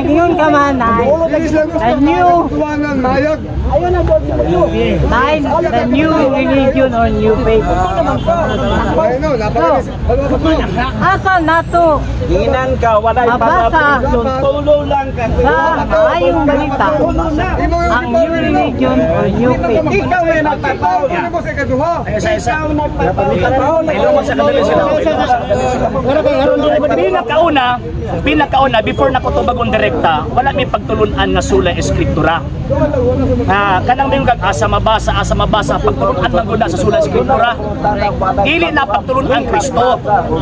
Nagingon ka man na a new Tuwanan, mayag. nine, the new religion or new faith. Ay no, napakainis. Asa nato Ginginan ka, walay mabasa Tulo lang ka. sa maayong balita ang new religion or new faith? Ikaw ay nagtataw. Ano mo sa ikaduha? Ikaw nagpapataw. Pinakauna, pinakauna before nako tubag direkta, wala may pagtulunan nga sola escritura. Ah, kanang may kag asa mabasa pagtulunan man gud na sa sola escritura. Dili na pagtulunan Kristo.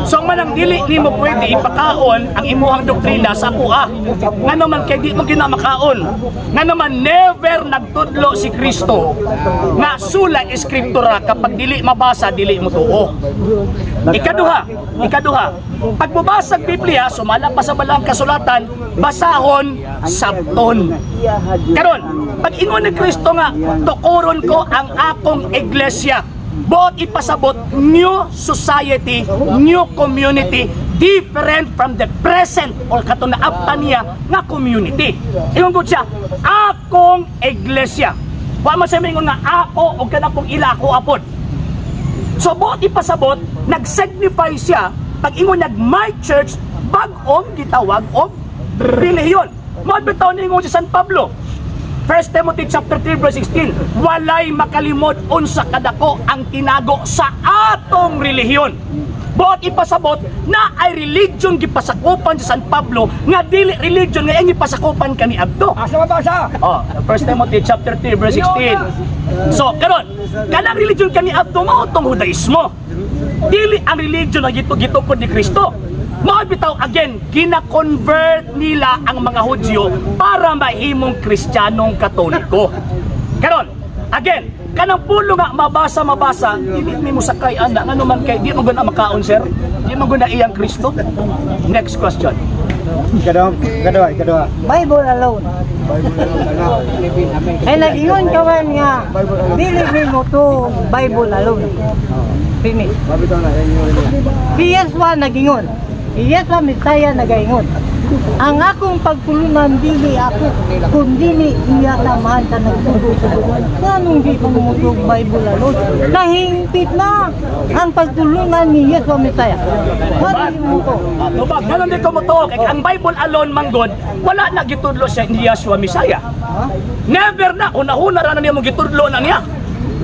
So ang manang dili nimo pwede ipakaon ang imuhang doktrina sa akoa. Ngano man kay di mo ginamakaon. Ngano man never nagtudlo si Kristo nga sola escritura, kapag dili mabasa, dili mo tuo. Ikaduha, ikaduha. Pag mubasa ang Biblia, sumala pa sa balang kasulatan, basahon, sabton. Karon, pag ingon ni Kristo nga, "Tukuron ko ang akong iglesia," buot ipasabot, new society, new community, different from the present or katong naapta niya nga community. Ingon gud siya, "Akong iglesia." Wa man siya mingon nga ako o kanang pong ila ako apod. So buot ipasabot, nag-signify siya pag ingon nag "my church", bag-ong gitawag og relihiyon. Mao bitaw ningon si San Pablo. 1 Timothy chapter 3 verse 16, walay makalimod unsa kadako ang tinago sa atong relihiyon. Buot ipasabot na ay religion gipasakupan si San Pablo nga dili religion nga iyang gipasakupan kani Abdo. Asa mabasa? Oh, 1 Timothy chapter 3 verse 16. So, karon, kanang religion kani Abdo mao tong Judaismo. Dili ang religion nga gitukod ni Kristo. Mao bitaw again, gina-convert nila ang mga Hudyo para mahimong Kristiyanong Katoliko. Karon, again, kanang pulo nga mabasa mabasa, dili mi mo sakay ana, ngano man kay di mo guna makaon, sir. Di mo guna iyang Kristo. Next question. Ikaduha, ikaduha, ikaduha. Bible alone. Ay nag-ingon ka man nga dili mo to Bible alone. Finish. Si Yeshua nagingon. Si Yeshua Messiah nagaingon. "Ang akong pagtulunan dili ako, kundi iya Amahan sa nagsugo." Nganong di pa mo Bible alone? Nahingpit na ang pagtulunan ni Yeshua Messiah. Ngano mo to? Ah, tubag, ganun di ko mo to. Kay ang Bible alone manggod, wala na gitudlo siya ni Yeshua Messiah. Never na, una-una ra na niya mo gitudlo na niya.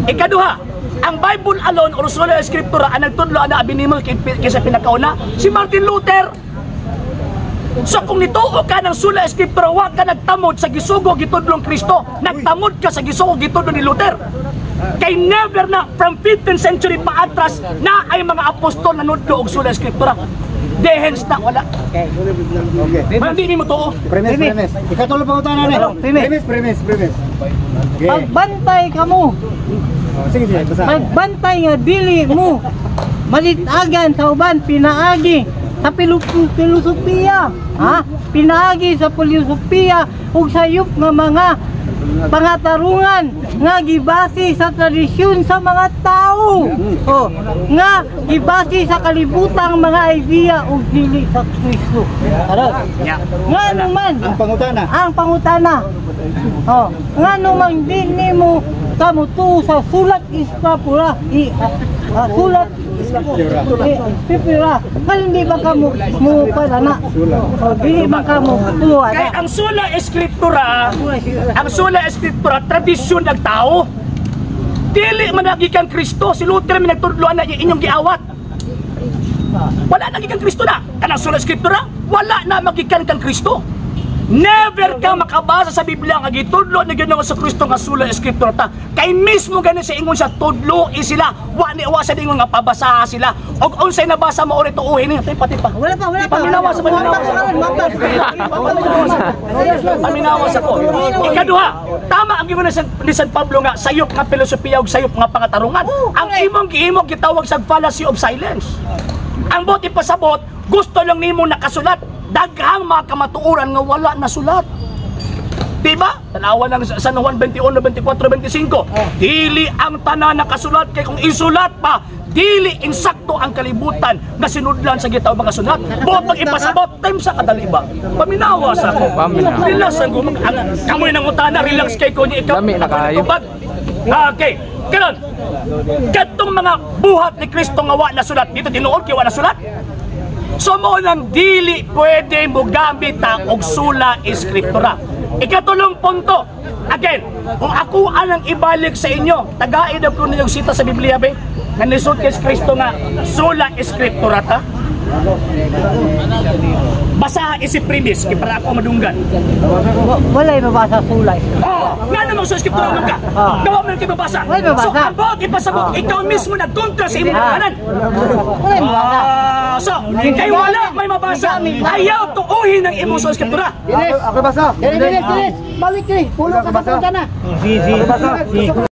Ikaduha, ang Bible alone or sola escritura ang nagtudlo ana abi nimo kaysa pinakauna si Martin Luther. So kung nituo ka ng sola escritura, wa ka nagtamod sa gisugo gitudlong Kristo, nagtamod ka sa gisugo gitudlo ni Luther. Kay never na from 15th century pa atras na ay mga apostol na nudlo og sola escritura. Dehens na wala. Okay. Hindi mo tuo. Premise, premise. Ikatulo pa na ni. Premise. Premise, premise, premise. Okay. Pagbantay kamo. Oh, sige, sige, basta. Pagbantay nga dili mo malitagan sa uban pinaagi sa filosofiya, ha, pinaagi sa filosofiya ug sayop nga mga pangatarungan nga gibase sa tradisyon sa mga tao, oh, nga gibase sa kalibutang mga idea ug dili sa Kristo. Karon nga naman Ang pangutana. Ang pangutana. Oh, ngano man di nimo kamutuo sa sulat iskapura i sulat escritura? Kaya hindi ba kamo mo para na? Oh, dili ba kamo tuwa Kay na? ang sola escritura, ang sola escritura tradisyon ng tao. Dili man nagikan Kristo, si Luther may nagtudloan na inyong giawat. Wala na gikan Kristo na. Kanang sola escritura, wala na magikan kang Kristo. Never ka makabasa sa Biblia nga gitudlo ni Ginoong sa Kristo nga sola escritura ta. Kay mismo gani sa ingon siya tudlo sila, wa ni wa sa ingon nga pabasaha sila. Og unsay nabasa mo uri tuuhin niyo pati pa. Wala pa, wala pa. Paminawa sa paminawa. Paminawa sa ko. Ikaduha, tama ang ingon ni San Pablo nga sayop nga filosofiya ug sayop nga pangatarungan. Ang imong giimong gitawag sa fallacy of silence. Ang buot ipasabot, gusto lang nimo nakasulat. Daghang mga kamatuoran nga wala nasulat. Diba? Tanawa ng San Juan 21, 24, 25. Dili ang tanan nakasulat kay kung isulat pa, dili insakto ang kalibutan nga sinudlan sa gitaw mga sulat. Buot mag-ipasabot time sa kadali ba? Paminawa sa ako. Paminawa. Relax ang gumag ang kamoy ng utana, relax kay ko niya ikaw. Lami na Ako kaayo. nagtubag. Okay. Karon. Kadtong mga buhat ni Kristo nga wa na sulat dito tinuod kay wa na sulat. So mo nang dili pwede mogamit ta og sula eskriptura. Ikatulong punto. Again, kung ako anang ibalik sa inyo, tagain ako ninyong sita sa Biblia be, nga nisud kay Kristo nga sula eskriptura ta. Basa isip premise kay para ako madunggan. Walay mabasa sulay. Oh, nga namang sa eskriptura man ka. Gawa mo lang mabasa. Walay mabasa. So ang bawat ipasabot, ikaw mismo nagkontra sa imong kahanan. Walay mabasa. Ah, so, kay wala may mabasa, ayaw tuuhin ang imong sa eskriptura. Ako basa. Dili, dili, dili. Balik dili. Pulo ka Basa. na. Ako basa.